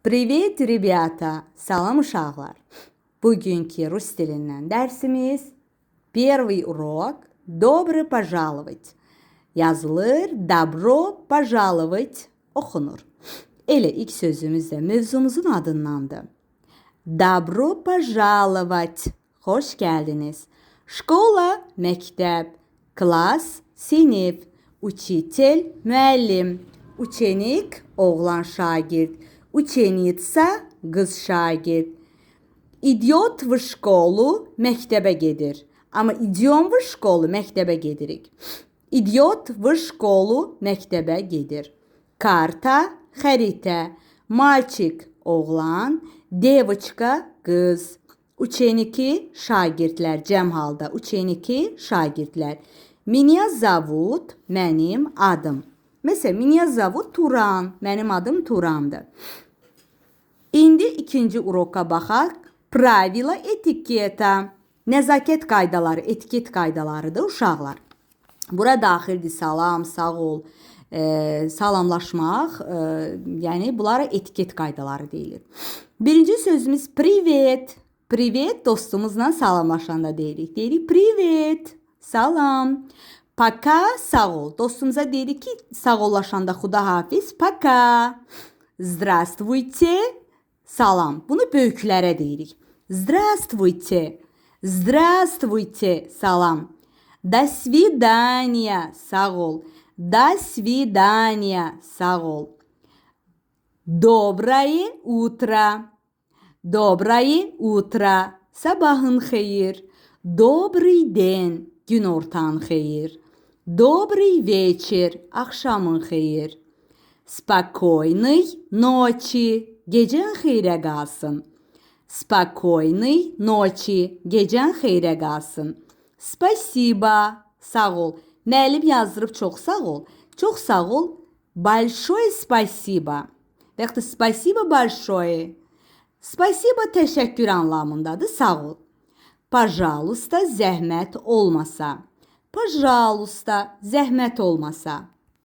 Привет, ребята! Salam uşaqlar. Bugünkü rus dilindən dərsimiz первый урок "Добро пожаловать". Yazılır "Добро пожаловать", oxunur. Elə ilk sözümüz də mövzumuzun adındandır. Добро пожаловать. Xoş gəldiniz. Школа məktəb, класс sinif, учитель müəllim, ученик oğlan şagird, ученица qız şagird. Идёт в школу məktəbə gedir. Amma идём в школу məktəbə gedirik. Идёт в школу məktəbə gedir. Карта xəritə, мальчик oğlan, девочка qız. Ученики şagirdlər cəm halda. Ученики şagirdlər. Меня зовут mənim adım. Məsələn, меня зовут Turan. Mənim adım Turandır. İndi ikinci uroka baxaq. Правила этикета. Nəzakət qaydaları, etiket qaydalarıdır uşaqlar. Bura daxildir salam, sağ ol, salamlaşmaq, yəni bunlara etiket qaydaları deyilir. Birinci sözümüz "привет". "Привет" dostumuzla salamlaşanda deyirik. Deyirik "привет", salam. Пока sağ ol. Dostumuza deyirik ki, sağollaşanda xudahafiz, пока. Здравствуйте, salam. Bunu böyüklərə deyirik. Здравствуйте. Здравствуйте, salam. До свидания, sağ ol. До свидания, sağ ol. Доброе утро. Доброе утро. Sabahın xeyir. Добрый день. Günortan xeyir. Добрый вечер. Axşamın xeyir. Спокойной ночи. Gecən xeyrə qalsın. Спокойной ночи. Gecən xeyrə qalsın. Спасибо. Sağ ol. Müəllim yazdırıb "çox sağ ol". Çox sağ ol. Большое спасибо. Və yaxud da спасибо большое. Спасибо təşəkkür anlamındadır. Sağ ol. Пожалуйста, zəhmət olmasa. Пожалуйста, zəhmət olmasa.